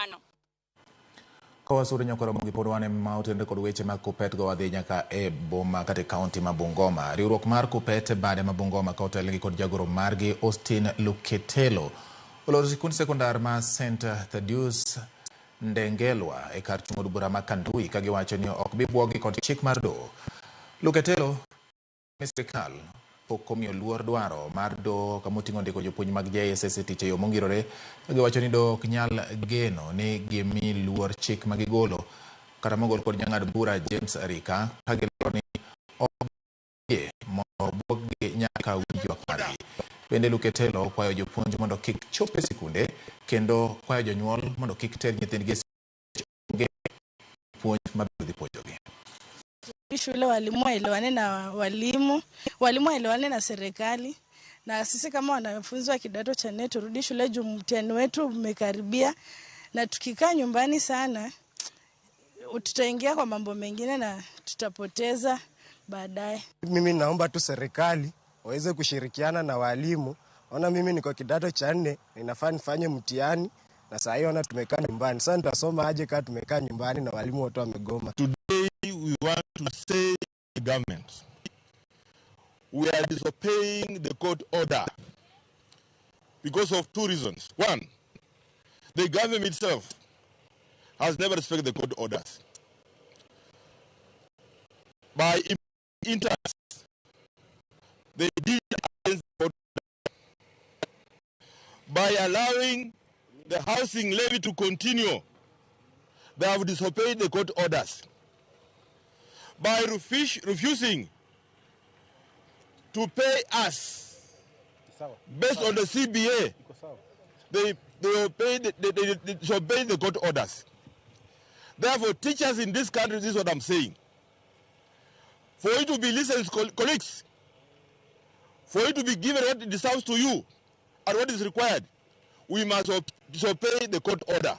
Erokamano. Kawasuru nyakoromo gi pod wan ema otenre kod weche mag Kuppet go wadhi nyaka e boma kata e kaunti ma Bungoma. Riwruok mar Kuppet e bade ma Bungoma ka otelnegi kod jagoro margi Austin Luketelo oloro sikund sekondar ma St Thaddeus Ndengelwa e kar chung' od bura ma Kandui ka giwacho ni ok bi bwogi kod chik mar doho. Luketelo ni sirikal pok omiyo luor dwaro mar doho kama oting'o ndiko jopuonj mag JSS e tich e yo mongirore ka giwacho ni doho ok nyal geno ni gimi luor chik ma gigolo kata mogol kod jang'ad bura James Arika ka gilero ni ok yie mondo obwog-gi nyaka winj ywak margi. Bende Luketelo kwayo jopuonj mondo kik chop e sikunde kendo kwayo jonyuol mondo kik ter nyithindgi e sikunde onge puonj mabiro dhi puonjogi. Shule walimu waelewane na walimu, walimu waelewane na serikali, na sisi kama wanafunzi wa kidato cha nne turudi shule juu mtihani wetu umekaribia, na tukikaa nyumbani sana tutaingia kwa mambo mengine na tutapoteza baadaye. Mimi naomba tu serikali waweze kushirikiana na walimu. Ona mimi niko kidato cha nne, inafaa nifanye mtihani na saa hiyo ona tumekaa nyumbani. Sasa nitasoma aje kama tumekaa nyumbani na walimu wote wamegoma? Today we want to say to the government, we are disobeying the court order because of two reasons. One, the government itself has never respected the court orders. By interest, they did against the court order. By allowing the housing levy to continue, they have disobeyed the court orders. By refusing to pay us based on the CBA, they disobeyed the court orders. Therefore, teachers in this country, this is what I'm saying. For you to be listened, colleagues, for you to be given what it deserves to you and what is required, we must disobey the court order.